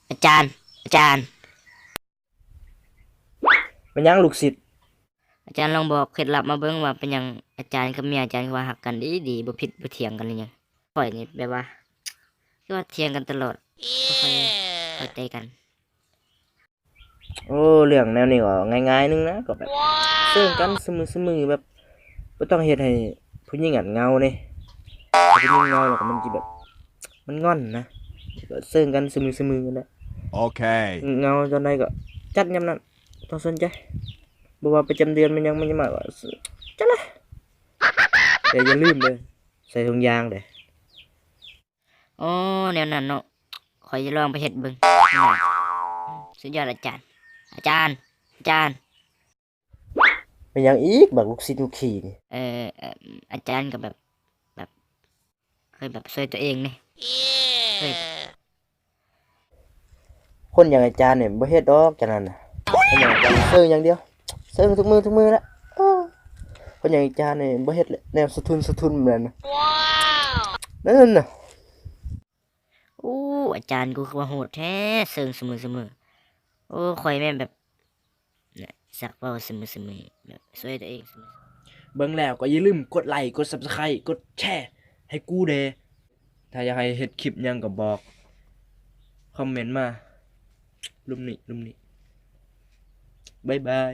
ອາຈານ ອາຈານ. ແມ່ນຫຍັງລູກສິດ? ອາຈານລອງບອກເຄັດລັບມາເບິ່ງວ່າເປັນຫຍັງອາຈານກັບເມຍອາຈານຄືວ່າຮັກກັນດີໆ ບໍ່ຜິດບໍ່ຖຽງກັນອີ່ຫຍັງ. ຂ້ອຍນີ້ແບບວ່າ ຄືວ່າຖຽງກັນຕະຫຼອດ ບໍ່ຄ່ອຍເຂົ້າໃຈກັນ. ໂອ້ ເລື່ອງແນວນີ້ກໍງ່າຍໆໜຶ່ງນະ ກໍແບບເຊິ່ງກັນສະມືໆ ແບບບໍ່ຕ້ອງເຮັດໃຫ້ຜູ້ຍິງອັນເຫງົາເດ້. ຜູ້ຍິງເຫງົາແລ້ວກໍມັນຊິແບບ ມັນງອນນະ ກໍເຊິ່ງກັນສະມືໆແຫຼະ. ໂອເຄ ເຫງົາຕອນໃດກໍຈັດຍາມນັ້ນ ຕ້ອງສົນໃຈ. ບໍ່ວ່າປະຈຳເດືອນແມ່ນຫຍັງ ມັນຈະມາກໍຈັດລະ ແຕ່ຢ່າລືມເດີ ໃສ່ຖົງຢາງເດີ. ອໍ ແນວນັ້ນເນາະ ຂ້ອຍຈະລອງໄປເຮັດເບິ່ງ. ສຸດຍອດອາຈານ ອາຈານ ອາຈານ. ແມ່ນຫຍັງອີກ ບັກລູກສິດລູກຂີ້ນີ້? ເອີ ອາຈານກໍແບບ ແບບ ເຄີຍແບບຊ່ວຍຕົວເອງເດ້ ເຄີຍ. ຄົນຢ່າງອາຈານນີ້ບໍ່ເຮັດດອກ ຈັ່ງນັ້ນນະ. ຄົນຢ່າງອາຈານເຊິ່ງຢ່າງດຽວ ເຊິ່ງທຸກມື້ທຸກມື້ລະ. ເອີ ຄົນຢ່າງອາຈານນີ້ບໍ່ເຮັດແນວສະທຶນສະທຶນແບບນັ້ນນະ. ນັ້ນນະ. ໂອ້ ອາຈານ ກູຄືວ່າໂຫດແທ້ ເຊິ່ງສະມືສະມື. ໂອ້ ຂ້ອຍແມ່ນແບບ ນະ ສັກເວົ້າສະມືສະມື ແບບຊ່ວຍຕົວເອງສະມື. ເບິ່ງແລ້ວກໍຢ່າລືມກົດໄລ ກົດ Subscribe ກົດແຊໃຫ້ກູແດ່. ຖ້າຢາກໃຫ້ເຮັດຄລິບຫຍັງກໍບອກ ຄອມເມັນມາລຸ່ມນີ້ ລຸ່ມນີ້. ບາຍບາຍ.